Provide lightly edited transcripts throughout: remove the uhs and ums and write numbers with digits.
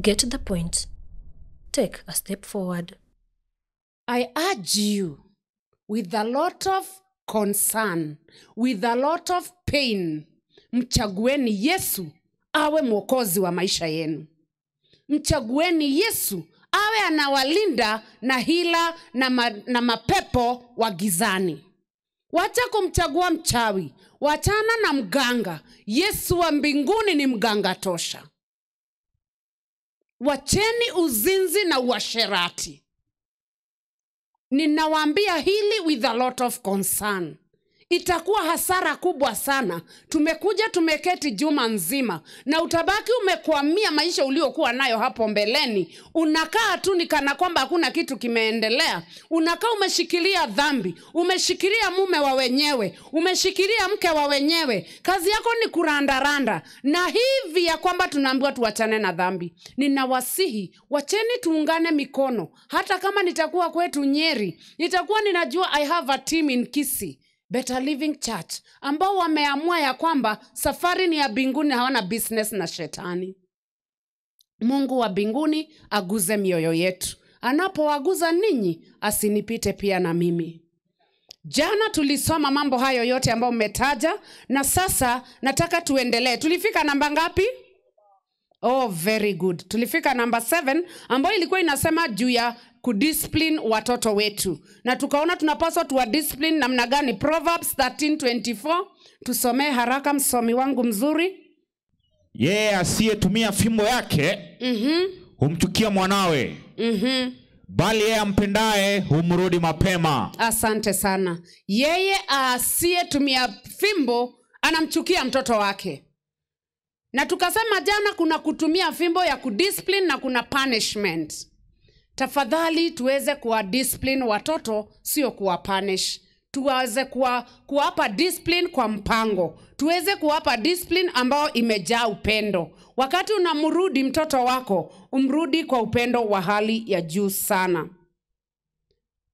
Get the point. Take a step forward. I urge you with a lot of concern, with a lot of pain, mchagueni Yesu awe mwokozi wa maisha yenu. Mchagueni Yesu awe anawalinda na hila na mapepo wa gizani. Wacha kumchagua mchawi, wachana na mganga. Yesu wa mbinguni ni mganga tosha. Wacheni uzinzi na uasherati. Ninawaambia hili with a lot of concern. Itakuwa hasara kubwa sana. Tumekuja tumeketi juma nzima na utabaki umekwamia maisha uliokuwa nayo hapo mbeleni. Unakaa tu ni kana kwamba hakuna kitu kimeendelea. Unakaa umeshikilia dhambi, umeshikilia mume wa wenyewe, umeshikilia mke wa wenyewe. Kazi yako ni kurandaranda. Na hivi ya kwamba tunaambiwa tuachane na dhambi. Ninawasihi, wacheni tuungane mikono. Hata kama nitakuwa kwetu Nyeri, nitakuwa ninajua I have a team in Kisii, Better Living Church, ambao wameamua ya kwamba safari ni ya mbinguni, hawana business na shetani. Mungu wa mbinguni aguze mioyo yetu. Anapowaguza ninyi, asinipite pia na mimi. Jana tulisoma mambo hayo yote ambayo mmetaja, na sasa nataka tuendelee. Tulifika namba ngapi? Oh, very good. Tulifika namba 7 ambayo ilikuwa inasema juu ya kudiscipline watoto wetu. Na tukaona tunapaswa tuwa discipline namna gani. Proverbs 13:24. Tusomee haraka, msomi wangu mzuri. Yeye asiyetumia fimbo yake humchukia mwanawe. Bali yeye ampendaye humrudi mapema. Asante sana. Yeye asiyetumia fimbo anamchukia mtoto wake. Na tukasema jana kuna kutumia fimbo ya kudiscipline na kuna punishment. Tafadhali tuweze kuwa discipline watoto, sio kuwa punish. Tuweze kuwapa discipline kwa mpango. Tuweze kuwapa discipline ambao imejaa upendo. Wakati unamrudi mtoto wako, umrudi kwa upendo wa hali ya juu sana.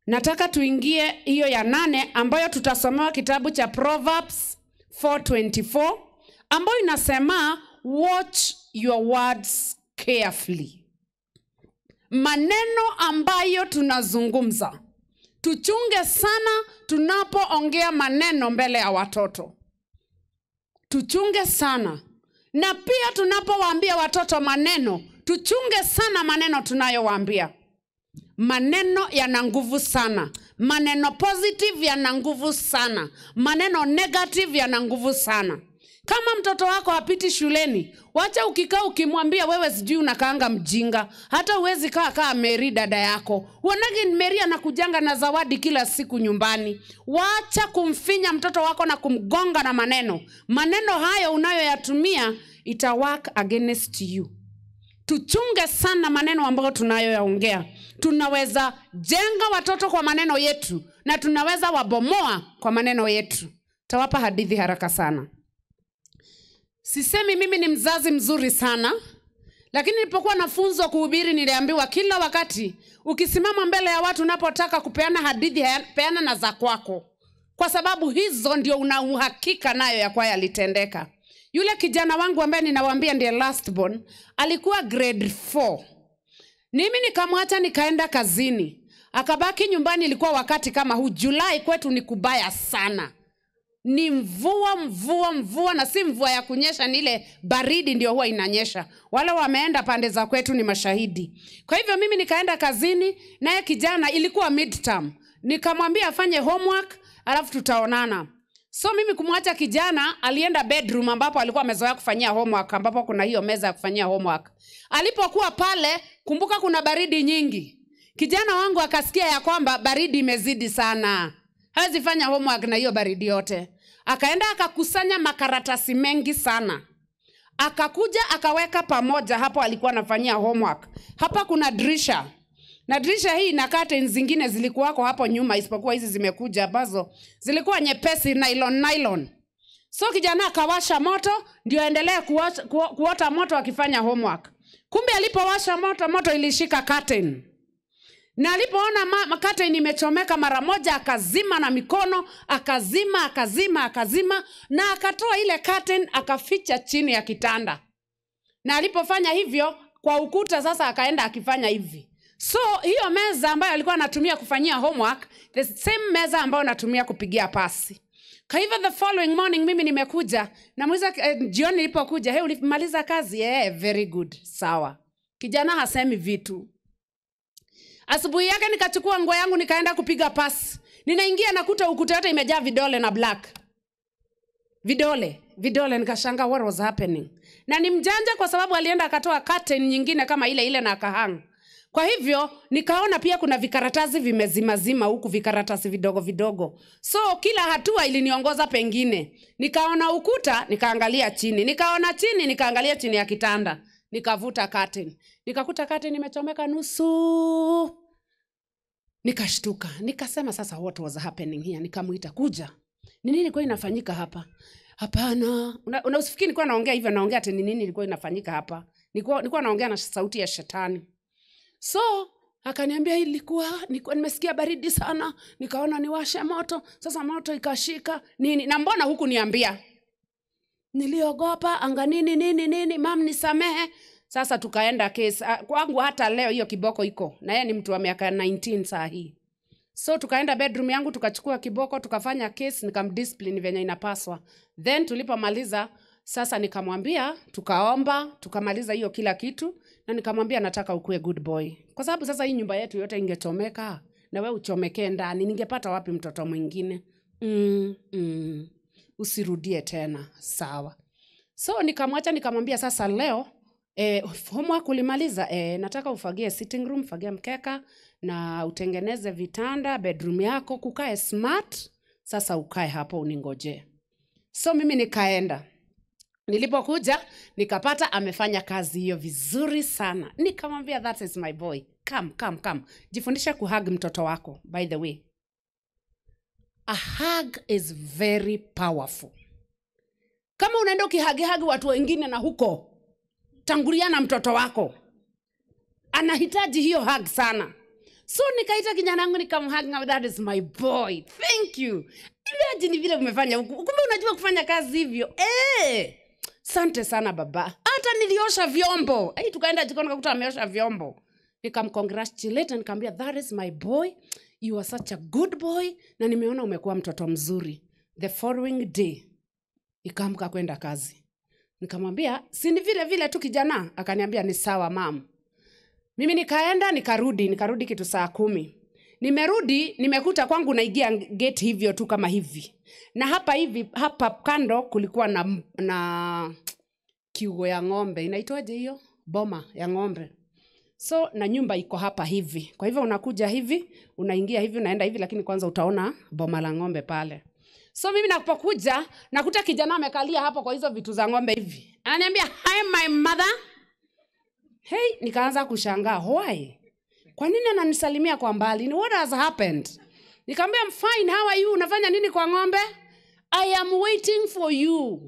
Nataka tuingie hiyo ya 8 ambayo tutasomewa kitabu cha Proverbs 4:24 ambayo inasema watch your words carefully. Maneno ambayo tunazungumza, tuchunge sana tunapoongea maneno mbele ya watoto. Tuchunge sana. Na pia tunapowaambia watoto maneno, tuchunge sana maneno tunayowaambia. Maneno yana nguvu sana. Maneno positive yana nguvu sana. Maneno negative yana nguvu sana. Kama mtoto wako hapiti shuleni, wacha ukikaa ukimwambia wewe sijui unakaanga mjinga, hata huwezi kaa Mary dada yako. Uonage Mary anakujanga na zawadi kila siku nyumbani. Wacha kumfinya mtoto wako na kumgonga na maneno. Maneno hayo unayoyatumia ita work against you. Tuchunge sana maneno ambayo tunayoyaongea. Tunaweza jenga watoto kwa maneno yetu na tunaweza wabomoa kwa maneno yetu. Tawapa hadithi haraka sana. Sisemi mimi ni mzazi mzuri sana, lakini nilipokuwa nafunzwa kuhubiri niliambiwa kila wakati ukisimama mbele ya watu unapotaka kupeana hadithi, peana na za kwako, kwa sababu hizo ndio una uhakika nayo ya kwa yalitendeka. Yule kijana wangu ambaye ninawaambia ndiye last born alikuwa grade 4. Mimi nikamwacha nikaenda kazini, akabaki nyumbani. Ilikuwa wakati kama huu Julai, kwetu ni kubaya sana. Ni mvua mvua mvua, na si mvua ya kunyesha, ni ile baridi ndio huwa inanyesha. Wale wameenda pande za kwetu ni mashahidi. Kwa hivyo mimi nikaenda kazini, naye kijana ilikuwa midterm. Nikamwambia afanye homework alafu tutaonana. So mimi kumwacha kijana, alienda bedroom ambapo alikuwa amezoea kufanyia homework, ambapo kuna hiyo meza ya kufanyia homework. Alipokuwa pale, kumbuka kuna baridi nyingi. Kijana wangu akasikia ya kwamba baridi imezidi sana, hawezi fanya homework na hiyo baridi yote. Akaenda akakusanya makaratasi mengi sana. Akakuja akaweka pamoja hapo alikuwa anafanyia homework. Hapa kuna dirisha. Na dirisha hii na curtains zingine zilikuwako hapo nyuma, isipokuwa hizi zimekuja ambazo zilikuwa nyepesi, nylon nylon. So kijana akawasha moto ndio aendelee kuota moto akifanya homework. Kumbe alipowasha moto, moto ilishika curtain. Na alipoona curtain imechomeka mara moja akazima na mikono, akazima, akazima, akazima, na akatoa ile curtain akaficha chini ya kitanda. Na alipofanya hivyo, kwa ukuta sasa akaenda akifanya hivi. So hiyo meza ambayo alikuwa anatumia kufanyia homework, the same meza ambayo anatumia kupigia pasi. Kwa hivyo the following morning mimi nimekuja, namuuliza jioni nilipokuja, "Hey, ulimaliza kazi?" "Eh, very good." Sawa. Kijana hasemi vitu. Asubuhi yake nikachukua nguo yangu nikaenda kupiga pasi. Ninaingia nakuta ukuta yote imejaa vidole na black. Vidole, vidole, nikashangaa what was happening. Na ni mjanja kwa sababu alienda akatoa curtain nyingine kama ile ile na akahang. Kwa hivyo nikaona pia kuna vikaratasi vimezimazima huku, vikaratasi vidogo vidogo. So kila hatua iliniongoza pengine. Nikaona ukuta, nikaangalia chini. Nikaona chini, nikaangalia chini ya kitanda. Nikavuta curtain. Nikakuta curtain imechomeka nusu. Nikashtuka. Nikasema sasa what was happening here? Nikamuita, kuja. Ni nini ilikuwa inafanyika hapa? Hapana. Una usifikiri nilikuwa naongea hivyo, naongea ati ni nini ilikuwa inafanyika hapa. Nilikuwa naongea na sauti ya shetani. So akaniambia ilikuwa nimesikia baridi sana, nikaona niwashe moto, sasa moto ikashika nini. Na mbona huku niambia? Niliogopa anga nini nini nini, mam nisamehe. Sasa tukaenda case kwangu, hata leo hiyo kiboko iko. Na yeye ni mtu wa miaka 19 saa hii. So tukaenda bedroom yangu tukachukua kiboko tukafanya case, nikamdiscipline venye inapaswa. Then tulipomaliza sasa nikamwambia, tukaomba, tukamaliza hiyo kila kitu, na nikamwambia nataka ukue good boy. Kwa sababu sasa hii nyumba yetu yote ingechomeka na wewe uchomekee ndani, ningepata wapi mtoto mwingine? Usirudie tena, sawa. So nikamwacha, nikamwambia sasa leo homework ulimaliza, nataka ufagie sitting room, fagia mkeka na utengeneze vitanda, bedroom yako kukae smart. Sasa ukae hapo uningoje. So mimi nikaenda. Nilipokuja nikapata amefanya kazi hiyo vizuri sana. Nikamwambia that is my boy. Come, come, come. Jifundisha kuhug mtoto wako, by the way. A hug is very powerful. Kama unaenda ukihagi-hagi watu wengine na huko, tangulia na mtoto wako. Anahitaji hiyo hug sana. So nikaita kijana wangu nikamhug, that is my boy. Thank you. Imagine vile umefanya huku. Kumbe unajua kufanya kazi hivyo. Asante sana baba. Hata niliosha vyombo. Tukaenda jikoni nikakuta ameosha vyombo. Nikamcongratulate na nikamwambia that is my boy. You are such a good boy na nimeona umekuwa mtoto mzuri. The following day nikaamka kwenda kazi. Nikamwambia si ni vile vile tu kijana? Akaniambia ni sawa mam. Mimi nikaenda nikarudi kitu saa 10. Nimerudi nimekuta kwangu naingia gate hivyo tu kama hivi. Na hapa hivi hapa kando kulikuwa na kiugo ya ng'ombe. Inaitwaje hiyo? Boma ya ng'ombe. So na nyumba iko hapa hivi. Kwa hivyo unakuja hivi, unaingia hivi, unaenda hivi, lakini kwanza utaona boma la ng'ombe pale. So mimi napokuja nakuta kijana amekalia hapo kwa hizo vitu za ng'ombe hivi. Ananiambia hi my mother. Hey, nikaanza kushangaa, why? Kwa nini ananisalimia kwa mbali? What has happened? Nikamwambia I'm fine, how are you? Unafanya nini kwa ng'ombe? I am waiting for you.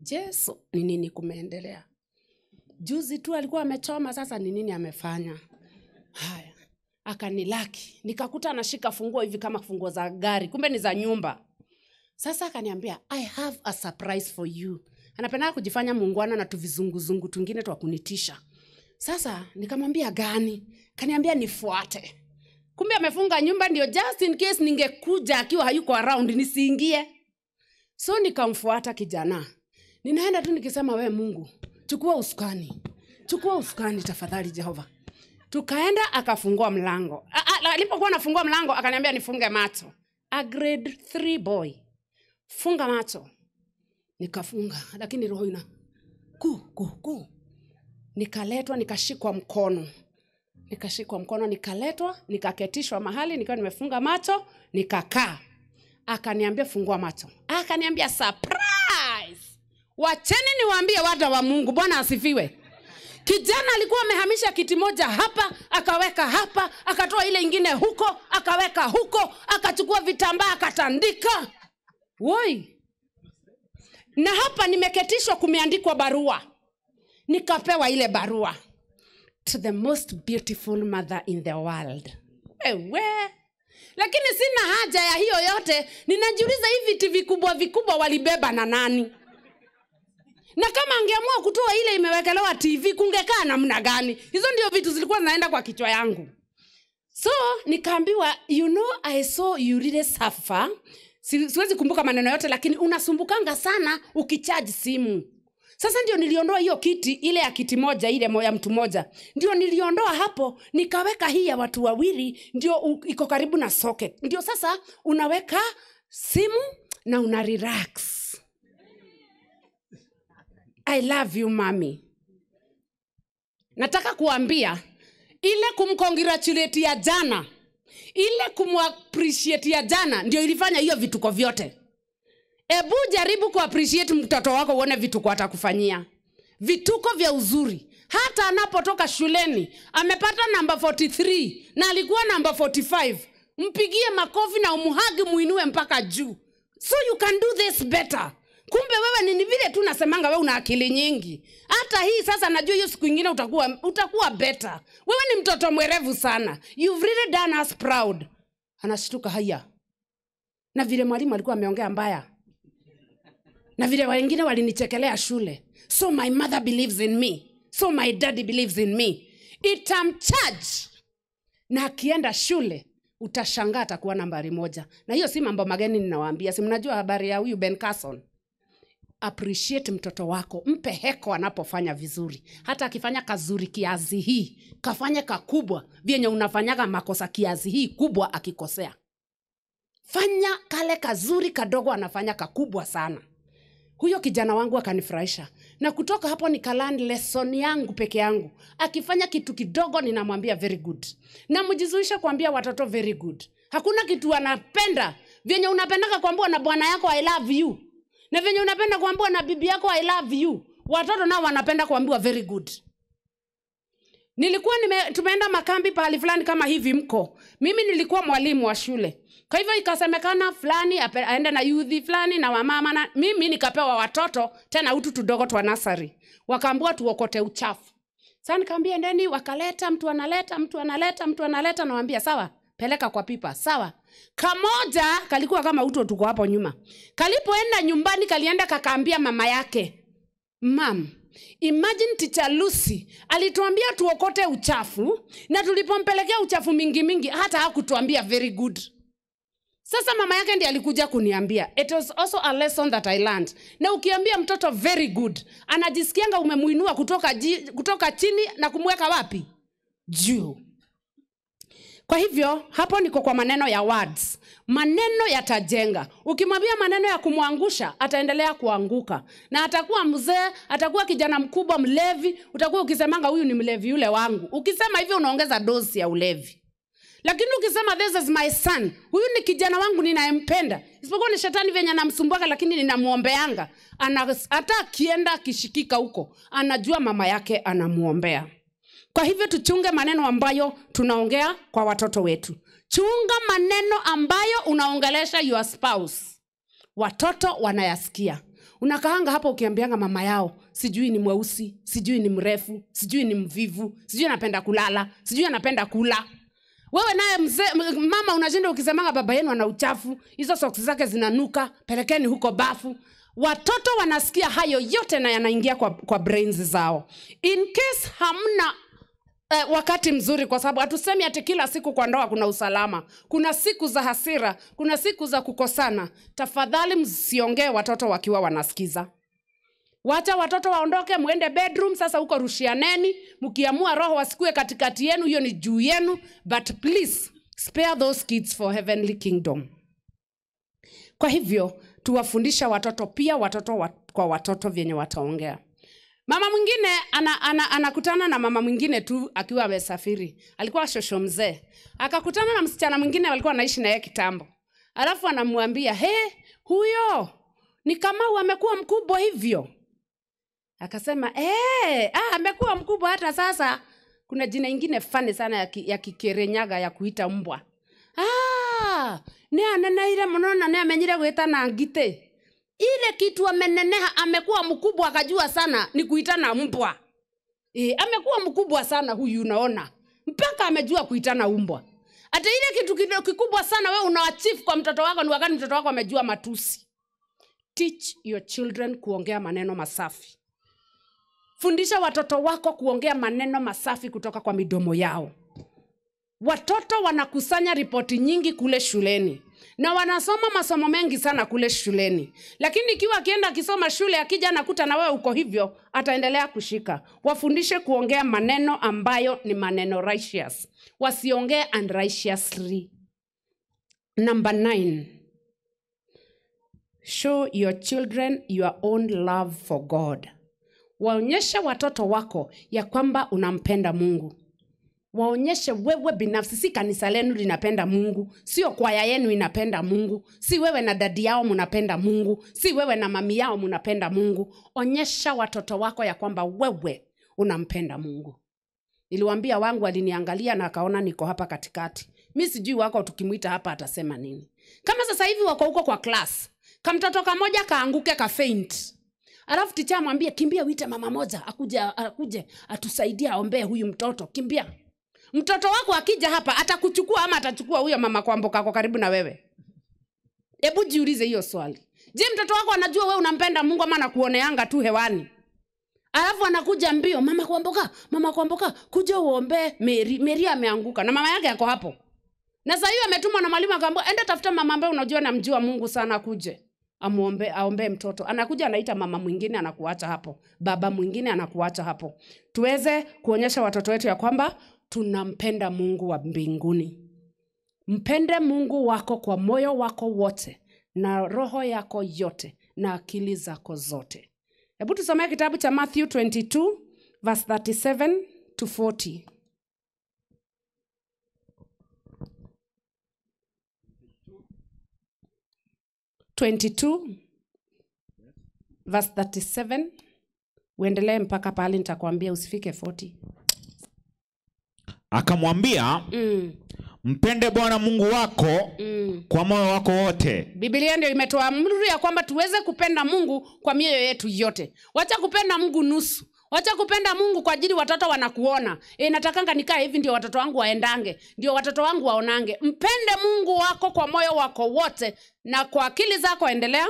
Jesu, ni nini kumeendelea? Juzi tu alikuwa amechoma, sasa ni nini amefanya? Haya, akanilaki. Nikakuta anashika funguo hivi kama funguo za gari, kumbe ni za nyumba. Sasa akaniambia I have a surprise for you. Anapenda kujifanya muungwana na tuvizunguzungu tungine twa kunitisha. Sasa nikamwambia gani? Kaniambia nifuate. Kumbe amefunga nyumba ndio just in case ningekuja akiwa hayuko around nisiingie. So nikamfuata kijana. Ninaenda tu nikisema we Mungu, chukua usukani. Chukua usukani tafadhali Jehova. Tukaenda akafungua mlango. Alipokuwa anafungua mlango akaniambia nifunge macho. A grade 3 boy. Funga macho. Nikafunga, lakini roho ina ku ku ku. Nikaletwa nikashikwa mkono. Nikashikwa mkono nikaletwa, nikaketishwa mahali nikiwa nimefunga macho, nikakaa. Akaniambia fungua macho. Akaniambia surprise. Wacheni niwaambie watu wa Mungu, Bwana asifiwe. Kijana alikuwa amehamisha kiti moja hapa, akaweka hapa, akatoa ile ingine huko, akaweka huko, akachukua vitambaa akatandika. Woi. Na hapa nimeketishwa kumeandikwa barua. Nikapewa ile barua. To the most beautiful mother in the world. Ewe. Lakini sina haja ya hiyo yote. Ninajiuliza hivi viti vikubwa vikubwa walibeba na nani? Na kama angeamua kutoa ile imewekelewa TV kungekaa namna gani? Hizo ndio vitu zilikuwa zinaenda kwa kichwa yangu. So nikaambiwa, you know, I saw you really suffer. Siwezi kumbuka maneno yote, lakini unasumbukanga sana ukicharge simu. Sasa ndio niliondoa hiyo kiti, ile ya kiti moja, ile ya mtu moja. Ndio niliondoa hapo, nikaweka hii ya watu wawili, ndio iko karibu na socket. Ndio sasa unaweka simu na una relax. I love you, mommy. Nataka kuambia, ile kumcongratulate ya jana, ile kumappreciate ya jana, ndio ilifanya hiyo vituko vyote. Ebu jaribu kuappreciate mtoto wako uone vituko atakufanyia. Vituko vya uzuri. Hata anapotoka shuleni, amepata namba 43 na alikuwa namba 45. Mpigie makofi na umuhagi, muinue mpaka juu. So you can do this better. Kumbe wewe ni vile tu nasemanga wewe una akili nyingi. Hata hii sasa najua hiyo siku nyingine utakuwa better. Wewe ni mtoto mwerevu sana. You've really done us proud. Anashtuka, haya. Na vile mwalimu alikuwa ameongea mbaya. Na vile wengine walinichekelea shule. So my mother believes in me. So my daddy believes in me. Itamcharge. Na akienda shule utashangaa atakuwa nambari 1. Na hiyo si mambo mageni ninawaambia. Si mnajua habari ya huyu Ben Carson. Appreciate mtoto wako, mpe heko anapofanya vizuri. Hata akifanya kazuri kiazi hii, kafanya kakubwa, vyenye unafanyaga makosa kiazi hii kubwa akikosea. Fanya kale kazuri kadogo anafanya kakubwa sana. Huyo kijana wangu akanifurahisha. Na kutoka hapo nikalearn lesson yangu peke yangu. Akifanya kitu kidogo ninamwambia very good. Na mjizuisha kuambia watoto very good. Hakuna kitu anapenda vyenye unapendaka kuambiwa na bwana yako I love you. Na venye unapenda kuambiwa na bibi yako I love you. Watoto nao wanapenda kuambiwa very good. Nilikuwa tumeenda makambi pahali fulani kama hivi mko. Mimi nilikuwa mwalimu wa shule. Kwa hivyo ikasemekana fulani aende na youth fulani na wamama, na mimi nikapewa watoto tena utu tudogo twa nursery. Wakaambiwa tuokote uchafu. Sasa nikamwambia endeni, wakaleta, mtu analeta, mtu analeta, mtu analeta, nawaambia sawa, peleka kwa pipa, sawa. Kamoja kalikuwa kama uto tuko hapo nyuma. Kalipoenda nyumbani kalienda kakaambia mama yake, "Mom, imagine Teacher Lucy alituambia tuokote uchafu na tulipompelekea uchafu mingi mingi hata hakutuambia very good." Sasa mama yake ndiye alikuja kuniambia. It was also a lesson that I learned. Na ukiambia mtoto very good, anajisikianga umemuinua kutoka chini na kumweka wapi? Juu. Kwa hivyo, hapo niko kwa maneno ya words. Maneno yatajenga. Ukimwambia maneno ya kumwangusha, ataendelea kuanguka. Na atakuwa mzee, atakuwa kijana mkubwa mlevi, utakuwa ukisemanga huyu ni mlevi yule wangu. Ukisema hivyo unaongeza dosi ya ulevi. Lakini ukisema this is my son, huyu ni kijana wangu ninayempenda. Isipokuwa ni shetani venye anamsumbuaka, lakini ninamuombeanga. Hata akienda akishikika huko, anajua mama yake anamuombea. Kwa hivyo tuchunge maneno ambayo tunaongea kwa watoto wetu. Chunga maneno ambayo unaongelesha your spouse. Watoto wanayasikia. Unakaanga hapo ukiambianga mama yao, sijui ni mweusi, sijui ni mrefu, sijui ni mvivu, sijui anapenda kulala, sijui anapenda kula. Wewe naye mzee, mama unashinda ukisemanga baba yenu ana uchafu, hizo socks zake zinanuka, pelekeni huko bafu. Watoto wanasikia hayo yote na yanaingia kwa brains zao. In case hamna wakati mzuri, kwa sababu hatusemi ati kila siku kwa ndoa kuna usalama. Kuna siku za hasira, kuna siku za kukosana. Tafadhali msiongee watoto wakiwa wanasikiza. Wacha watoto waondoke, muende bedroom, sasa huko rushianeni, mkiamua roho wasikue katikati yenu, hiyo ni juu yenu, but please spare those kids for heavenly kingdom. Kwa hivyo tuwafundisha watoto pia, watoto kwa watoto vyenye wataongea. Mama mwingine anakutana na mama mwingine tu akiwa amesafiri. Alikuwa shosho mzee. Akakutana na msichana mwingine walikuwa wanaishi na yeye kitambo. Alafu anamwambia, "He, huyo ni kama amekuwa mkubwa hivyo." Akasema, amekuwa mkubwa hata sasa. Kuna jina ingine funny sana ya Kikerenyaga ya kuita mbwa. Ne aneneire muno na ne amenyire gwita na ngite. Ile kitu ameneneha, amekuwa mkubwa akajua sana ni kuitana mbwa. Amekuwa mkubwa sana huyu unaona. Mpaka amejua kuitana mbwa. Hata ile kitu kikubwa sana wewe una achieve kwa mtoto wako ni wakati mtoto wako amejua matusi. Teach your children kuongea maneno masafi. Fundisha watoto wako kuongea maneno masafi kutoka kwa midomo yao. Watoto wanakusanya ripoti nyingi kule shuleni na wanasoma masomo mengi sana kule shuleni. Lakini ikiwa akienda akisoma shule, akija anakuta na wewe uko hivyo, ataendelea kushika. Wafundishe kuongea maneno ambayo ni maneno righteous. Wasiongee unrighteously. Number 9. Show your children your own love for God. Waonyeshe watoto wako ya kwamba unampenda Mungu. Waonyeshe wewe binafsi, si kanisa lenu linapenda Mungu, sio kwaya yenu inapenda Mungu, si wewe na dadi yao mnapenda Mungu, si wewe na mami yao mnapenda Mungu. Onyesha watoto wako ya kwamba wewe unampenda Mungu. Niliwaambia wangu aliniangalia na akaona niko hapa katikati. Mimi sijui wako tukimuita hapa atasema nini. Kama sasa hivi wako huko kwa class, kamtoto kamoja kaanguke ka faint. Alafu teacher amwambie kimbia uite mama moja akuje atusaidie aombee huyu mtoto, kimbia. Mtoto wako akija hapa atakuchukua ama atachukua huyo mama kwa mboka kwa karibu na wewe? Hebu jiulize hiyo swali. Je, mtoto wako anajua wewe unampenda Mungu ama anakuoneanga tu hewani? Alafu anakuja mbio, mama kwa mboka, kuja uombe Mary. Mary ameanguka na mama yake yako hapo. Na sasa hiyo ametumwa na mwalimu akamwambia enda tafuta mama ambaye unajua namjua Mungu sana akuje amuombe, aombe mtoto. Anakuja anaita mama mwingine anakuacha hapo. Baba mwingine anakuacha hapo. Tuweze kuonyesha watoto wetu ya kwamba tunampenda Mungu wa mbinguni. Mpende Mungu wako kwa moyo wako wote na roho yako yote na akili zako zote. Hebu tusomee kitabu cha Matthew 22 verse 37 to 40. Verse 37. Uendelee mpaka pale nitakwambia, usifike 40. Akamwambia, mpende Bwana Mungu wako kwa moyo wako wote. Biblia ndio imetoa amri ya kwamba tuweze kupenda Mungu kwa mioyo yetu yote. Wacha kupenda Mungu nusu. Wacha kupenda Mungu kwa ajili watoto wanakuona. Natakanga nikae hivi ndio watoto wangu waendange, ndio watoto wangu waonange. Mpende Mungu wako kwa moyo wako wote na kwa akili zako, endelea.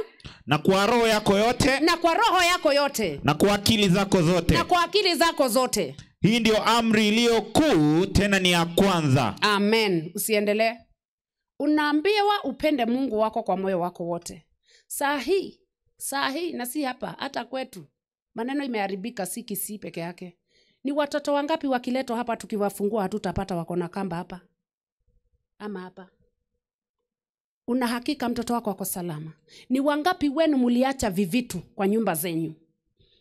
Na kwa roho yako yote. Na kwa roho yako yote. Na kwa akili zako zote. Na kwa akili zako zote. Hii ndio amri iliyo kuu, tena ni ya kwanza. Amen. Usiendelee. Unaambiwa upende Mungu wako kwa moyo wako wote. Saa hii na si hapa, hata kwetu. Maneno imeharibika, si Kisii peke yake. Ni watoto wangapi wakiletwa hapa tukiwafungua hatutapata wako na kamba hapa ama hapa? Una hakika mtoto wako ako salama? Ni wangapi wenu mliacha vivitu kwa nyumba zenyu?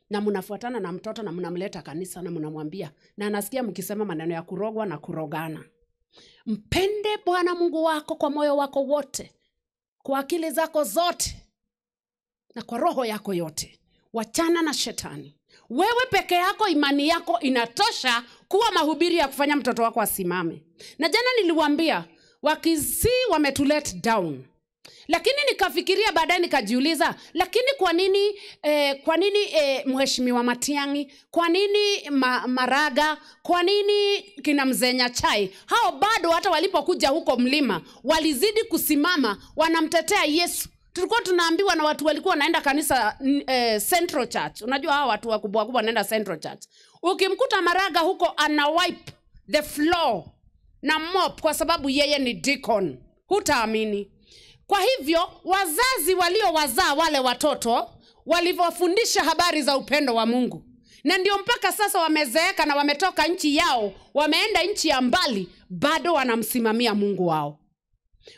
Na mnafuatana na mtoto na mnamleta kanisa na mnamwambia, na anasikia mkisema maneno ya kurogwa na kurogana. Mpende Bwana Mungu wako kwa moyo wako wote, kwa akili zako zote na kwa roho yako yote. Wachana na shetani. Wewe peke yako imani yako inatosha kuwa mahubiri ya kufanya mtoto wako asimame. Na jana niliwaambia Wakisii wametulet down. Lakini nikafikiria baadaye nikajiuliza, lakini kwa nini Mheshimiwa Matiang'i, kwa nini Maraga, kwa nini kina Mzenya Chai, hao bado hata walipokuja huko mlima walizidi kusimama wanamtetea Yesu. Tulikuwa tunaambiwa na watu walikuwa wanaenda kanisa Central Church. Unajua hao watu wakubwa wakubwa wanaenda Central Church. Ukimkuta Maraga huko ana wipe the floor na mop kwa sababu yeye ni deacon. Hutaamini. Kwa hivyo wazazi waliowazaa wale watoto walivyofundisha habari za upendo wa Mungu. Na ndio mpaka sasa wamezeeka na wametoka nchi yao, wameenda nchi ya mbali, bado wanamsimamia Mungu wao.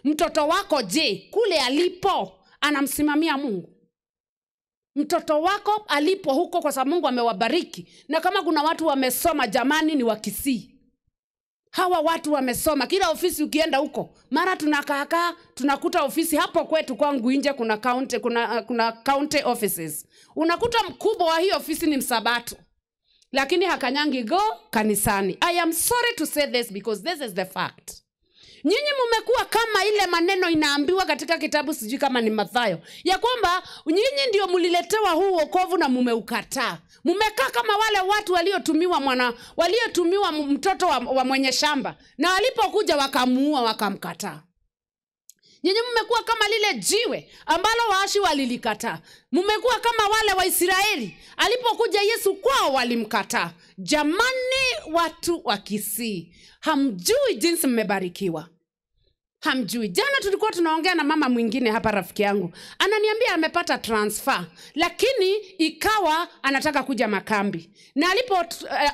Mtoto wako je, kule alipo anamsimamia Mungu? Mtoto wako alipo huko, kwa sababu Mungu amewabariki. Na kama kuna watu wamesoma jamani ni Wakisii. Hawa watu wamesoma. Kila ofisi ukienda huko, mara tunakaakaa, tunakuta ofisi hapo kwetu kwangu nje kuna county, kuna county offices. Unakuta mkubwa wa hii ofisi ni Msabato. Lakini hakanyangi go kanisani. I am sorry to say this because this is the fact. Nyinyi mmekuwa kama ile maneno inaambiwa katika kitabu sijui kama ni Mathayo, ya kwamba nyinyi ndio mliletewa huu wokovu na mmeukataa. Mmekaa kama wale watu waliotumiwa mtoto wa mwenye shamba, na walipokuja wakamuua wakamkataa. Nyinyi mmekuwa kama lile jiwe ambalo waashi walilikataa. Mmekuwa kama wale wa Israeli alipokuja Yesu kwao walimkataa. Jamani, watu wa Kisii, hamjui jinsi mmebarikiwa. Hamjui. Jana tulikuwa tunaongea na mama mwingine hapa, rafiki yangu. Ananiambia amepata transfer, lakini ikawa anataka kuja makambi. Na alipo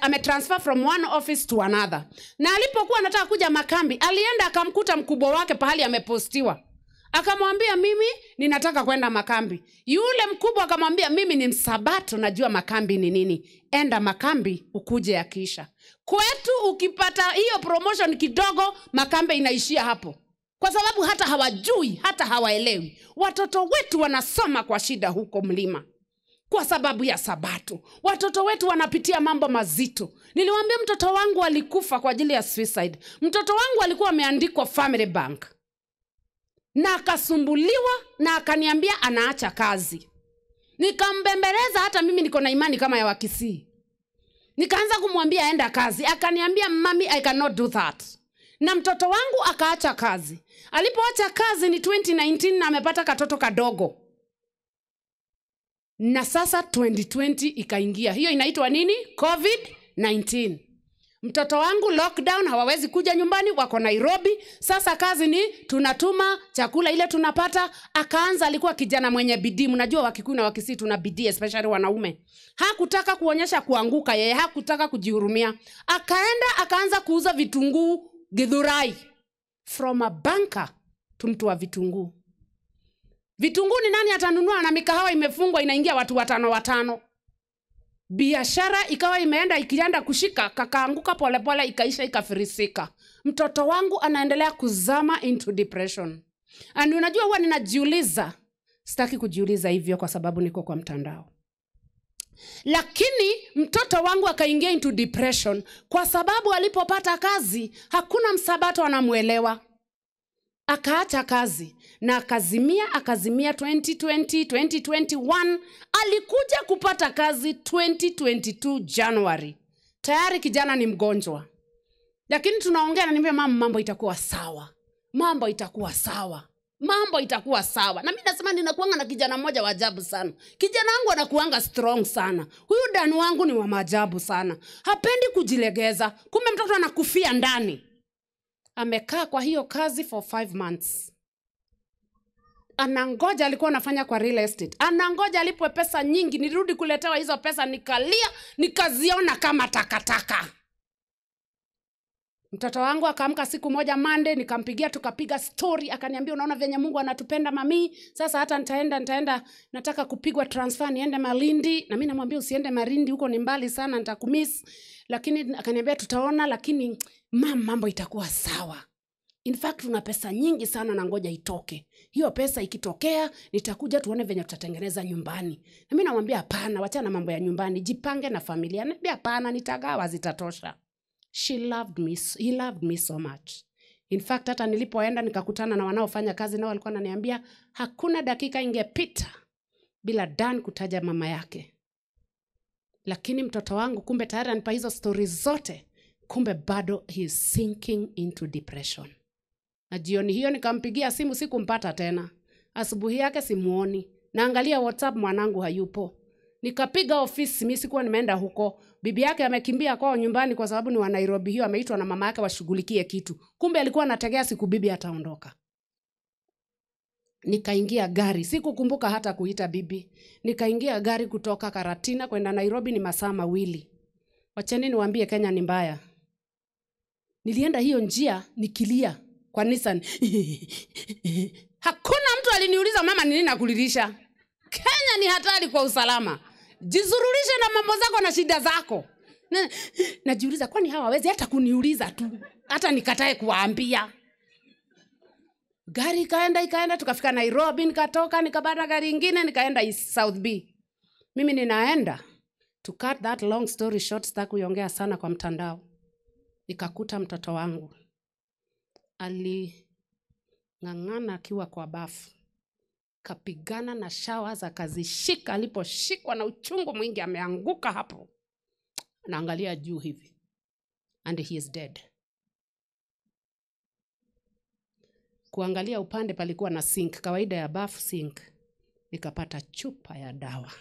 ametransfer from one office to another. Na alipokuwa anataka kuja makambi, alienda akamkuta mkubwa wake pahali amepostiwa. Akamwambia mimi ninataka kwenda makambi. Yule mkubwa akamwambia mimi ni msabato, najua makambi ni nini. Enda makambi ukuje yakisha. Kwetu ukipata hiyo promotion kidogo, makambi inaishia hapo. Kwa sababu hata hawajui, hata hawaelewi. Watoto wetu wanasoma kwa shida huko mlima. Kwa sababu ya sabato. Watoto wetu wanapitia mambo mazito. Niliwaambia mtoto wangu alikufa kwa ajili ya suicide. Mtoto wangu alikuwa ameandikwa Family Bank. Na akasumbuliwa na akaniambia anaacha kazi. Nikambembeleza, hata mimi niko na imani kama ya Wakisii. Nikaanza kumwambia enda kazi. Akaniambia mami, I cannot do that. Na mtoto wangu akaacha kazi. Alipoacha kazi ni 2019 na amepata katoto kadogo. Na sasa 2020 ikaingia. Hiyo inaitwa nini? COVID-19. Mtoto wangu lockdown, hawawezi kuja nyumbani, wako Nairobi. Sasa kazi ni tunatuma chakula ile tunapata. Akaanza, alikuwa kijana mwenye bidii. Mnajua Wakikuyu na Wakisii tuna bidii, especially wanaume. Hakutaka kuonyesha kuanguka yeye, hakutaka kujihurumia. Akaenda akaanza kuuza vitunguu Githurai. From a banker to mtu wa vitunguu. Vitunguu ni nani atanunua na mikahawa imefungwa inaingia watu watano watano. Biashara ikawa imeenda ikienda kushika, kakaanguka polepole, ikaisha ikafirisika. Mtoto wangu anaendelea kuzama into depression. And unajua huwa ninajiuliza, sitaki kujiuliza hivyo kwa sababu niko kwa mtandao. Lakini mtoto wangu akaingia into depression kwa sababu alipopata kazi hakuna msabato anamuelewa. Akaacha kazi na akazimia 2020, 2021. Alikuja kupata kazi 2022 January. Tayari kijana ni mgonjwa. Lakini tunaongea na niambia mama, mambo itakuwa sawa. Mambo itakuwa sawa. Mambo itakuwa sawa. Na mimi nasema ninakuanga na kijana mmoja wa ajabu sana. Kijana wangu anakuanga strong sana. Huyu Dan wangu ni wa maajabu sana. Hapendi kujilegeza. Kumbe mtoto anakufia ndani. Amekaa kwa hiyo kazi for 5 months. Anangoja, alikuwa anafanya kwa real estate. Anangoja alipwe pesa nyingi, nirudi kuletewa hizo pesa, nikalia, nikaziona kama takataka. Mtoto wangu akaamka siku moja Monday, nikampigia tukapiga story, akaniambia unaona venye Mungu anatupenda mami, sasa hata nitaenda nataka kupigwa transfer niende Malindi. Na mimi namwambia usiende Malindi, huko ni mbali sana, nitakumiss. Lakini akaniambia tutaona, lakini mam, mambo itakuwa sawa. In fact tuna pesa nyingi sana na ngoja itoke. Hiyo pesa ikitokea nitakuja tuone venye tutatengeneza nyumbani. Na mimi namwambia hapana, wachana na mambo ya nyumbani, jipange na familia. Ananiambia hapana, nitagawa zitatosha. She loved me, he loved me so much. In fact hata nilipoenda nikakutana na wanaofanya kazi nao walikuwa wananiambia hakuna dakika ingepita bila Dan kutaja mama yake. Lakini mtoto wangu kumbe tayari anipa hizo stories zote, kumbe bado he is sinking into depression. Na jioni hiyo nikampigia simu, sikumpata tena. Asubuhi yake simuoni. Naangalia WhatsApp, mwanangu hayupo. Nikapiga ofisi, mimi sikuwa nimeenda huko. Bibi yake amekimbia kwao nyumbani kwa sababu ni wa Nairobi hiyo, ameitwa na mama yake washughulikie kitu. Kumbe alikuwa anategea siku bibi ataondoka. Nikaingia gari, sikukumbuka hata kuita bibi. Nikaingia gari kutoka Karatina kwenda Nairobi ni masaa mawili. Wacheni niwaambie Kenya ni mbaya. Nilienda hiyo njia nikilia kwa Nissan. Hakuna mtu aliniuliza mama ni nini nakulilisha. Kenya ni hatari kwa usalama. Jizurulishe na mambo zako na shida zako. Najiuliza kwani hawawezi hata kuniuliza tu, hata nikatae kuwaambia. Gari ikaenda tukafika Nairobi, nikatoka nikapanda gari nyingine nikaenda South B. Mimi ninaenda, to cut that long story short, sitaki kuongea sana kwa mtandao. Nikakuta mtoto wangu aling'ang'ana akiwa kwa bafu. Kapigana na showers akazishika, aliposhikwa na uchungu mwingi ameanguka hapo. Naangalia juu hivi. And he is dead. Kuangalia upande palikuwa na sink, kawaida ya bafu sink. Nikapata chupa ya dawa.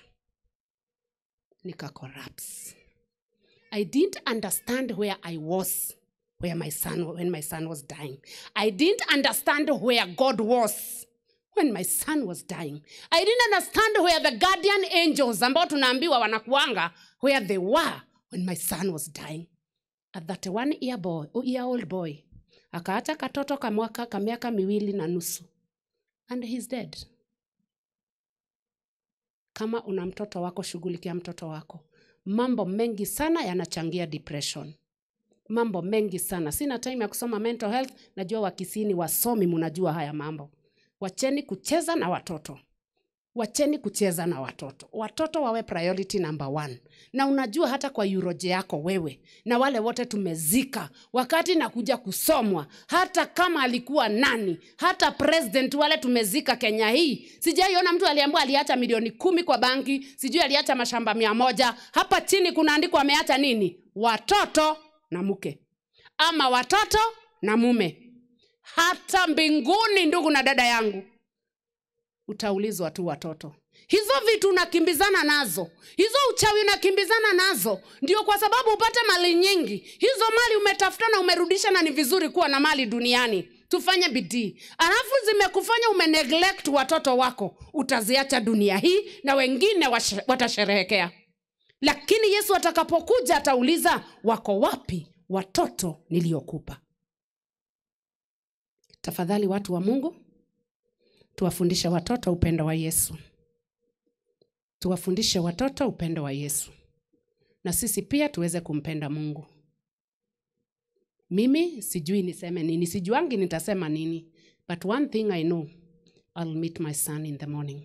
Nika collapse. I didn't understand where I was when my son was dying. I didn't understand where God was when my son was dying. I didn't understand where the guardian angels ambao tunaambiwa wanakuanga, where they were when my son was dying. A 31-year-old boy akaacha katoto kamwaka kamiaka 2.5, and he's dead. Kama una mtoto wako, shughulikia mtoto wako. Mambo mengi sana yanachangia depression. Mambo mengi sana. Sina time ya kusoma mental health. Najua wakisini wasomi mnajua haya mambo. Wacheni kucheza na watoto. Wacheni kucheza na watoto. Watoto wawe priority number 1. Na unajua hata kwa eulogy yako wewe na wale wote tumezika, wakati nakuja kusomwa, hata kama alikuwa nani, hata president wale tumezika Kenya hii, sijaiona mtu aliambiwa aliacha milioni 10 kwa banki, sijui aliacha mashamba 100. Hapa chini kunaandikwa ameacha nini? Watoto na mke, ama watoto na mume. Hata mbinguni, ndugu na dada yangu, utaulizwa tu watoto. Hizo vitu unakimbizana nazo, hizo uchawi unakimbizana nazo, ndio kwa sababu upate mali nyingi. Hizo mali umetafuta na umerudisha, na ni vizuri kuwa na mali duniani, tufanye bidii. Alafu zimekufanya umeneglect watoto wako, utaziacha dunia hii na wengine watasherehekea. Lakini Yesu atakapokuja atauliza, wako wapi watoto niliokupa? Tafadhali watu wa Mungu, tuwafundishe watoto upendo wa Yesu. Tuwafundishe watoto upendo wa Yesu. Na sisi pia tuweze kumpenda Mungu. Mimi sijui niseme nini, sijuangi nitasema nini. But one thing I know, I'll meet my son in the morning.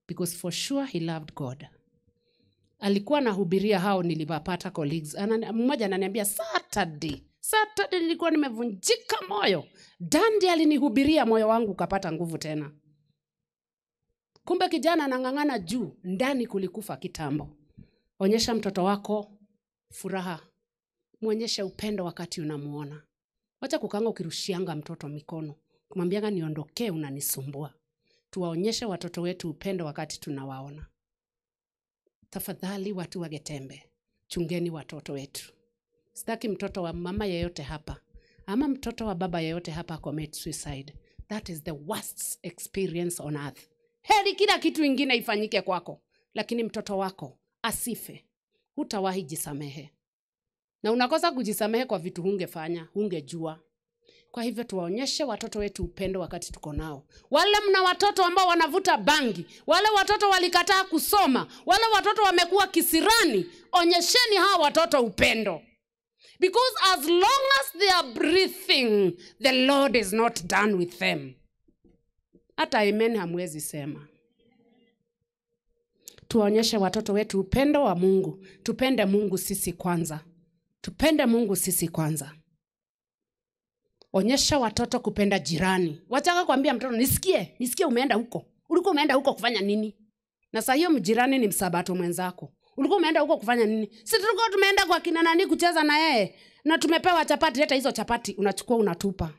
Because for sure he loved God. Alikuwa anahubiria hao niliwapata colleagues. Mmoja ananiambia Saturday nilikuwa nimevunjika moyo. Dandi alinihubiria, moyo wangu ukapata nguvu tena. Kumbe kijana anang'ang'ana juu, ndani kulikufa kitambo. Onyesha mtoto wako furaha. Muonyeshe upendo wakati unamuona. Wacha kukanga ukirushianga mtoto mikono, kumwambianga niondokee, unanisumbua. Tuwaonyeshe watoto wetu upendo wakati tunawaona. Tafadhali watu wa Getembe, chungeni watoto wetu. Sitaki mtoto wa mama yeyote hapa ama mtoto wa baba yeyote hapa commit suicide. That is the worst experience on earth. Heri kila kitu ingine ifanyike kwako, lakini mtoto wako asife. Hutawahi jisamehe. Na unakosa kujisamehe kwa vitu hungefanya, hungejua. Kwa hivyo tuwaonyeshe watoto wetu upendo wakati tuko nao. Wale mna watoto ambao wanavuta bangi, wale watoto walikataa kusoma, wale watoto wamekuwa kisirani, onyesheni hawa watoto upendo. Because as long as they are breathing, the Lord is not done with them. Hata amen hamwezi sema. Tuwaonyeshe watoto wetu upendo wa Mungu. Tupende Mungu sisi kwanza. Tupende Mungu sisi kwanza. Onyesha watoto kupenda jirani. Wataka kuambia mtoto, nisikie umeenda huko. Ulikuwa umeenda huko kufanya nini? Na saa hiyo mjirani ni msabato mwenzako. Ulikuwa umeenda huko kufanya nini? Si tulikuwa tumeenda kwa kina nani kucheza na yeye, na tumepewa chapati, leta hizo chapati, unachukua unatupa.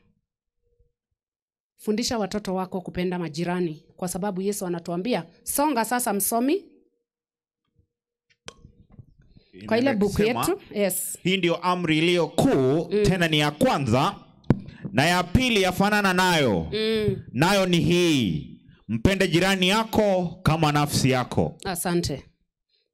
Fundisha watoto wako kupenda majirani, kwa sababu Yesu anatuambia, songa sasa msomi. Kwa ile buku yetu, yes. Hii ndio amri iliyo kuu, tena ni ya kwanza, na ya pili yafanana nayo. Nayo ni hii, mpende jirani yako kama nafsi yako. Asante.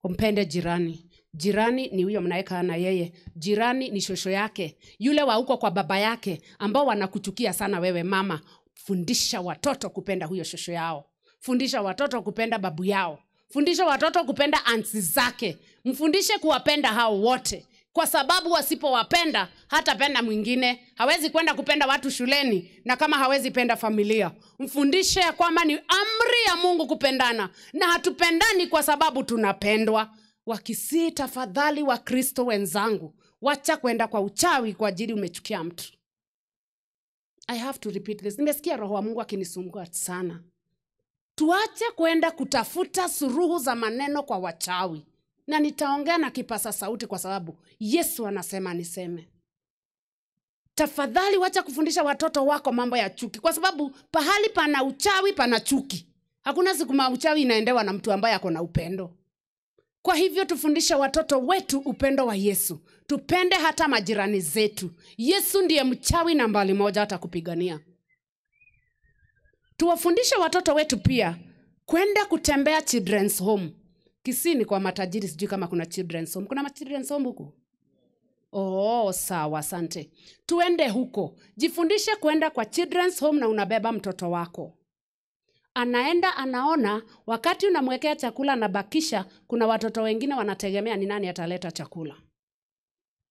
Umpende jirani. Jirani ni huyo mnayekaa na yeye. Jirani ni shosho yake, yule wa huko kwa baba yake ambao wanakuchukia sana wewe mama. Fundisha watoto kupenda huyo shosho yao. Fundisha watoto kupenda babu yao. Fundisha watoto kupenda aunts zake. Mfundishe kuwapenda hao wote. Kwa sababu wasipowapenda hatapenda mwingine. Hawezi kwenda kupenda watu shuleni, na kama hawezi penda familia. Mfundishe ya kwamba ni amri ya Mungu kupendana, na hatupendani kwa sababu tunapendwa. Wakisii tafadhali wa Kristo wenzangu, wacha kwenda kwa uchawi kwa ajili umechukia mtu. I have to repeat this. Nimesikia roho wa Mungu akinisumbua sana. Tuache kwenda kutafuta suruhu za maneno kwa wachawi. Na nitaongea na kipasa sauti kwa sababu Yesu anasema niseme. Tafadhali wacha kufundisha watoto wako mambo ya chuki, kwa sababu pahali pana uchawi pana chuki. Hakuna siku uchawi inaendewa na mtu ambaye ako na upendo. Kwa hivyo tufundishe watoto wetu upendo wa Yesu. Tupende hata majirani zetu. Yesu ndiye mchawi nambari moja hata kupigania. Tuwafundishe watoto wetu pia kwenda kutembea children's home. Kisii ni kwa matajiri, sijui kama kuna children's home. Kuna children's home huku? Oh, sawa, asante. Tuende huko. Jifundishe kwenda kwa children's home na unabeba mtoto wako. Anaenda anaona, wakati unamwekea chakula na bakisha, kuna watoto wengine wanategemea ni nani ataleta chakula.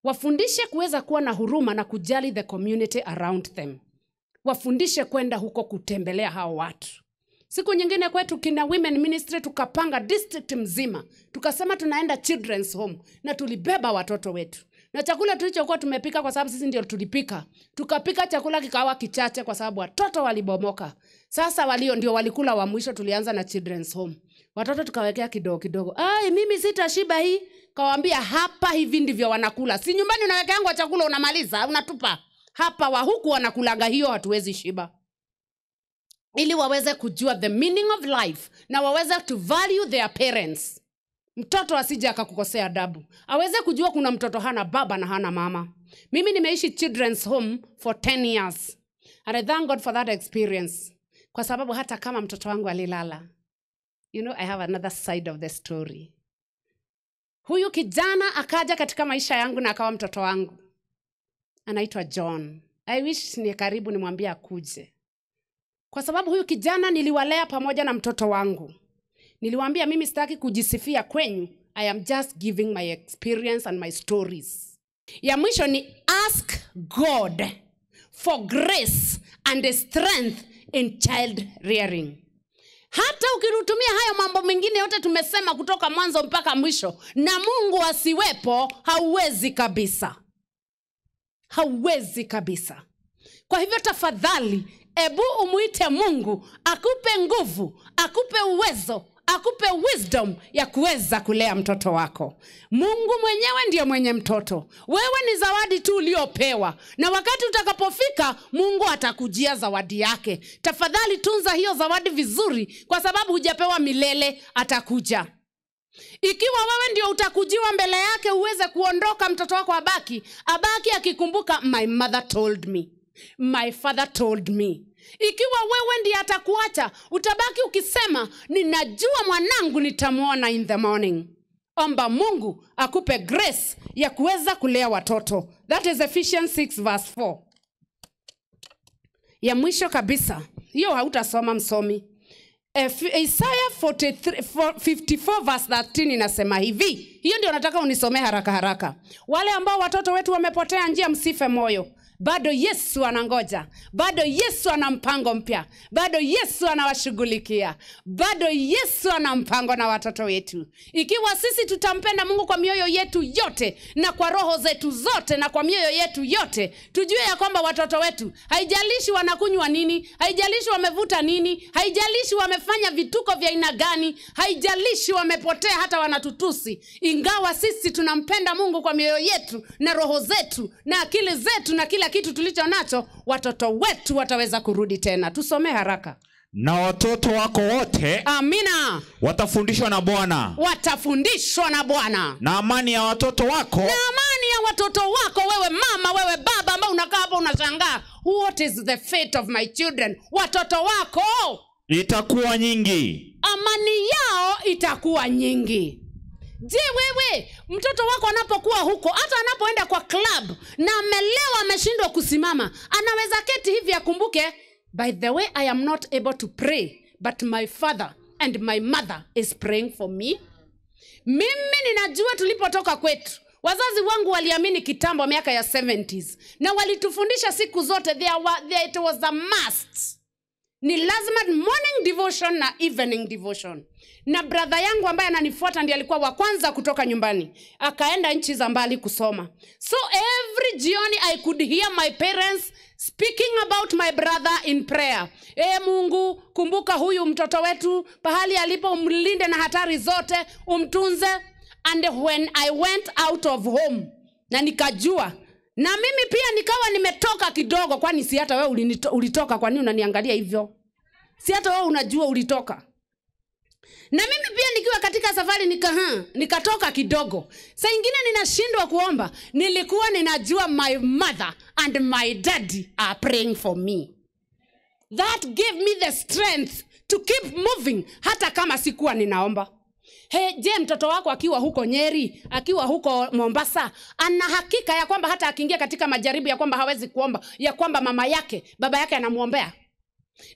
Wafundishe kuweza kuwa na huruma na kujali the community around them. Wafundishe kwenda huko kutembelea hao watu. Siku nyingine kwetu kina Women Ministry tukapanga district mzima. Tukasema tunaenda children's home na tulibeba watoto wetu. Na chakula tulichokuwa tumepika, kwa sababu sisi ndio tulipika, tukapika chakula kikawa kichache kwa sababu watoto walibomoka. Sasa walio ndio walikula wa mwisho, tulianza na children's home. Watoto tukawekea kidogo kidogo. Ai, mimi sitashiba hii. Kawaambia hapa hivi ndivyo wanakula. Si nyumbani unawekeangwa chakula unamaliza, unatupa. Hapa wa huku wanakulaga hiyo, hatuwezi shiba. Ili waweze kujua the meaning of life na waweze to value their parents. Mtoto asije akakukosea adabu. Aweze kujua kuna mtoto hana baba na hana mama. Mimi nimeishi children's home for 10 years. And I thank God for that experience. Kwa sababu hata kama mtoto wangu alilala, you know, I have another side of the story. Huyu kijana akaja katika maisha yangu na akawa mtoto wangu. Anaitwa John. I wish ni karibu nimwambie akuje. Kwa sababu huyu kijana niliwalea pamoja na mtoto wangu. Niliwaambia mimi sitaki kujisifia kwenyu. I am just giving my experience and my stories. Ya mwisho ni ask God for grace and strength in child rearing. Hata ukirutumia hayo mambo mengine yote tumesema kutoka mwanzo mpaka mwisho, na Mungu asiwepo, hauwezi kabisa. Hauwezi kabisa. Kwa hivyo tafadhali, ebu umuite Mungu, akupe nguvu, akupe uwezo, akupe wisdom ya kuweza kulea mtoto wako. Mungu mwenyewe ndiye mwenye mtoto. Wewe ni zawadi tu uliopewa. Na wakati utakapofika, Mungu atakujia zawadi yake. Tafadhali tunza hiyo zawadi vizuri, kwa sababu hujapewa milele, atakuja. Ikiwa wewe ndio utakujiwa mbele yake uweze kuondoka, mtoto wako abaki akikumbuka, my mother told me, my father told me. Ikiwa wewe ndiye atakuacha, utabaki ukisema, ninajua mwanangu nitamuona in the morning. Omba Mungu akupe grace ya kuweza kulea watoto. That is Ephesians 6 verse 4. Ya mwisho kabisa, hiyo hautasoma msomi. Isaiah 54 verse 13 inasema hivi. Hiyo ndio nataka unisomee haraka haraka. Wale ambao watoto wetu wamepotea njia, msife moyo. Bado Yesu anangoja. Bado Yesu ana mpango mpya. Bado Yesu anawashughulikia. Bado Yesu ana mpango na watoto wetu. Ikiwa sisi tutampenda Mungu kwa mioyo yetu yote na kwa roho zetu zote na kwa mioyo yetu yote, tujue ya kwamba watoto wetu, haijalishi wanakunywa nini, haijalishi wamevuta nini, haijalishi wamefanya vituko vya aina gani, haijalishi wamepotea hata wanatutusi, ingawa sisi tunampenda Mungu kwa mioyo yetu na roho zetu na akili zetu na kila kitu tulicho nacho, watoto wetu wataweza kurudi tena. Tusome haraka. Na watoto wako wote, amina, watafundishwa na Bwana. Watafundishwa na Bwana. Na amani ya watoto wako, na amani ya watoto wako. Wewe mama, wewe baba ambao unakaa hapo unashangaa, what is the fate of my children? Watoto wako itakuwa nyingi. Amani yao itakuwa nyingi. Je, wewe mtoto wako anapokuwa huko, hata anapoenda kwa club na amelewa ameshindwa kusimama, anaweza keti hivi akumbuke, by the way, I am not able to pray, but my father and my mother is praying for me. Mimi ninajua tulipotoka kwetu, wazazi wangu waliamini kitambo miaka ya 70s, na walitufundisha siku zote, it was a must. Ni lazima morning devotion na evening devotion. Na brother yangu ambaye ananifuata ndiye alikuwa wa kwanza kutoka nyumbani, akaenda nchi za mbali kusoma. So every jioni I could hear my parents speaking about my brother in prayer. Mungu, kumbuka huyu mtoto wetu, pahali alipo umlinde na hatari zote, umtunze. And when I went out of home, na nikajua Na mimi pia nikawa nimetoka kidogo, kwani si hata wewe ulitoka, kwa nini unaniangalia hivyo? Si hata wewe unajua ulitoka. Na mimi pia nikiwa katika safari nikatoka kidogo. Saa ingine ninashindwa kuomba. Nilikuwa ninajua my mother and my daddy are praying for me. That gave me the strength to keep moving hata kama sikuwa ninaomba. Hey, je, mtoto wako akiwa huko Nyeri, akiwa huko Mombasa, ana hakika ya kwamba hata akiingia katika majaribu ya kwamba hawezi kuomba, ya kwamba mama yake, baba yake anamuombea?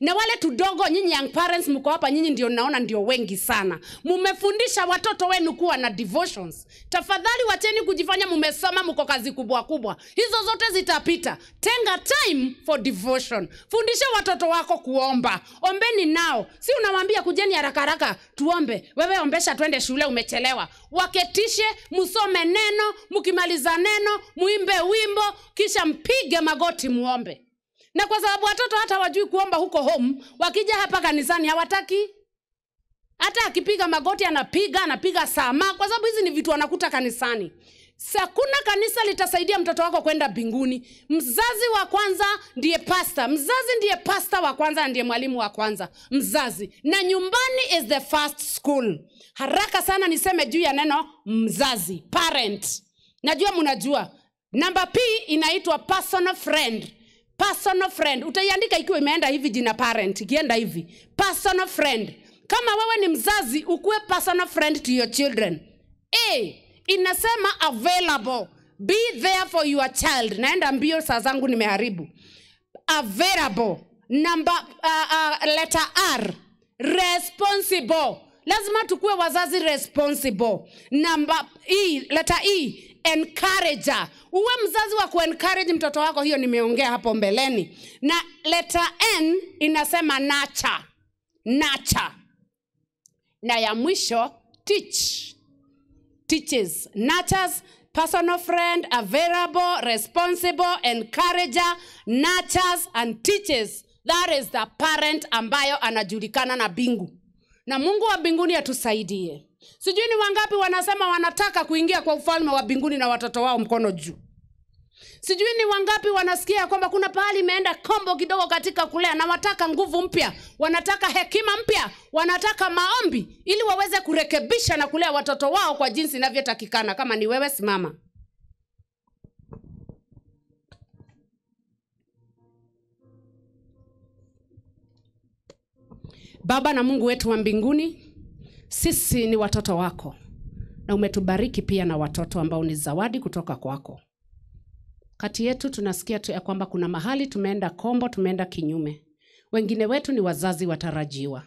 Na wale tudogo, nyinyi young parents mko hapa, nyinyi ndio naona ndio wengi sana. Mumefundisha watoto wenu kuwa na devotions. Tafadhali wacheni kujifanya mumesoma mko kazi kubwa kubwa. Hizo zote zitapita. Tenga time for devotion. Fundisha watoto wako kuomba. Ombeni nao. Si unawaambia kujeni haraka haraka tuombe. Wewe ombesha twende shule umechelewa. Waketishe, musome neno, mukimaliza neno, muimbe wimbo, kisha mpige magoti muombe. Na kwa sababu watoto hata wajui kuomba huko home, wakija hapa kanisani hawataki. Hata akipiga magoti anapiga sama, kwa sababu hizi ni vitu wanakuta kanisani. Hakuna kanisa litasaidia mtoto wako kwenda mbinguni. Mzazi wa kwanza ndiye pastor. Mzazi ndiye pastor wa kwanza, ndiye mwalimu wa kwanza. Mzazi. Na nyumbani is the first school. Haraka sana niseme juu ya neno mzazi, parent. Najua mnajua. Number P inaitwa personal friend. Personal friend. Utaiandika ikiwa imeenda hivi jina parent, ikienda hivi. Personal friend. Kama wewe ni mzazi, ukuwe personal friend to your children. A, inasema available. Be there for your child. Naenda mbio, saa zangu nimeharibu. Available. Number, letter R, responsible. Lazima tukue wazazi responsible. Number E, letter E, encourager. Uwe mzazi wa kuencourage mtoto wako, hiyo nimeongea hapo mbeleni. Na letter N inasema nurture. Nurture. Na ya mwisho, teach. Teaches. Nurtures, personal friend, available, responsible, encourager, nurtures and teaches. That is the parent ambayo anajulikana na bingu. Na Mungu wa mbinguni atusaidie. Sijui ni wangapi wanasema wanataka kuingia kwa ufalme wa mbinguni na watoto wao mkono juu. Sijui ni wangapi wanasikia kwamba kuna pahali imeenda kombo kidogo katika kulea na wataka nguvu mpya, wanataka hekima mpya, wanataka maombi ili waweze kurekebisha na kulea watoto wao kwa jinsi inavyotakikana. Kama ni wewe, simama. Baba na Mungu wetu wa mbinguni, sisi ni watoto wako na umetubariki pia na watoto ambao ni zawadi kutoka kwako. Kati yetu tunasikia tu ya kwamba kuna mahali tumeenda kombo, tumeenda kinyume. Wengine wetu ni wazazi watarajiwa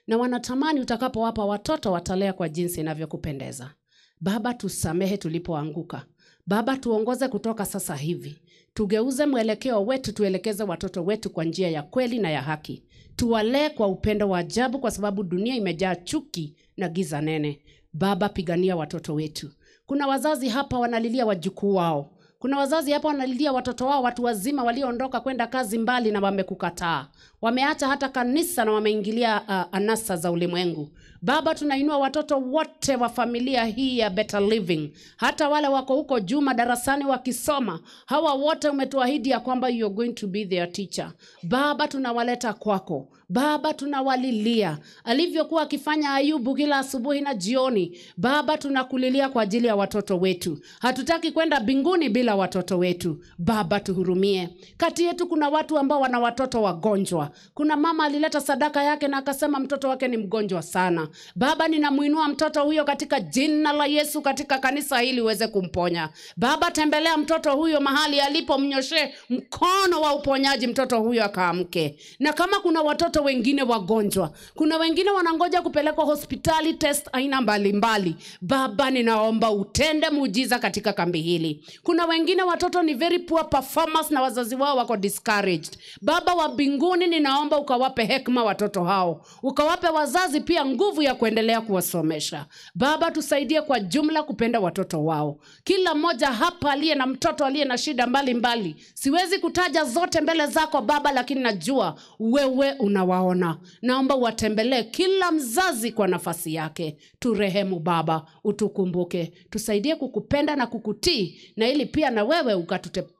na wanatamani utakapowapa watoto watalea kwa jinsi inavyokupendeza. Baba, tusamehe tulipoanguka. Baba, tuongoze kutoka sasa hivi. Tugeuze mwelekeo wetu, tuelekeze watoto wetu kwa njia ya kweli na ya haki. Tuwalee kwa upendo wa ajabu, kwa sababu dunia imejaa chuki na giza nene. Baba, pigania watoto wetu. Kuna wazazi hapa wanalilia wajukuu wao. Kuna wazazi hapa wanalilia watoto wao, watu wazima walioondoka kwenda kazi mbali na wamekukataa. Wameacha hata kanisa na wameingilia anasa za ulimwengu. Baba, tunainua watoto wote wa familia hii ya Better Living. Hata wale wako huko juu madarasani wakisoma, hawa wote umetuahidi ya kwamba you are going to be their teacher. Baba, tunawaleta kwako. Baba, tunawalilia. Alivyokuwa akifanya Ayubu kila asubuhi na jioni. Baba, tunakulilia kwa ajili ya watoto wetu. Hatutaki kwenda mbinguni bila watoto wetu. Baba, tuhurumie. Kati yetu kuna watu ambao wana watoto wagonjwa. Kuna mama alileta sadaka yake na akasema mtoto wake ni mgonjwa sana. Baba, ninamuinua mtoto huyo katika jina la Yesu katika kanisa hili uweze kumponya. Baba, tembelea mtoto huyo mahali alipo, mnyoshe mkono wa uponyaji, mtoto huyo akaamke. Na kama kuna watoto wengine wagonjwa, kuna wengine wanangoja kupelekwa hospitali test aina mbalimbali, Baba, ninaomba utende muujiza katika kambi hili. Kuna wengine watoto ni very poor performers na wazazi wao wako discouraged. Baba wa mbinguni, ninaomba ukawape hekima watoto hao, ukawape wazazi pia nguvu ya kuendelea kuwasomesha. Baba, tusaidie kwa jumla kupenda watoto wao. Kila mmoja hapa aliye na mtoto aliye na shida mbalimbali, siwezi kutaja zote mbele zako Baba, lakini najua wewe una unawaona. Naomba uwatembelee kila mzazi kwa nafasi yake. Turehemu Baba, utukumbuke, tusaidie kukupenda na kukutii, na ili pia na wewe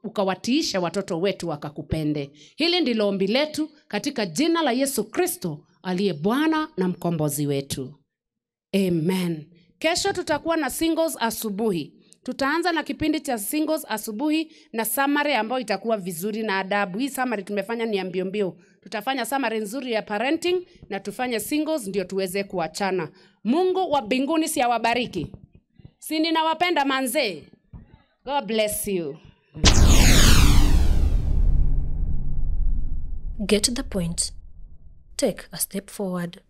ukawatiishe watoto wetu wakakupende. Hili ndilo ombi letu katika jina la Yesu Kristo aliye Bwana na mkombozi wetu. Amen. Kesho tutakuwa na singles asubuhi. Tutaanza na kipindi cha singles asubuhi na summary ambayo itakuwa vizuri na adabu. Hii summary tumefanya ni ya mbio mbio. Tutafanya summary nzuri ya parenting na tufanye singles ndio tuweze kuachana. Mungu wa mbinguni si awabariki. Si ninawapenda manzee. God bless you. Get the point. Take a step forward.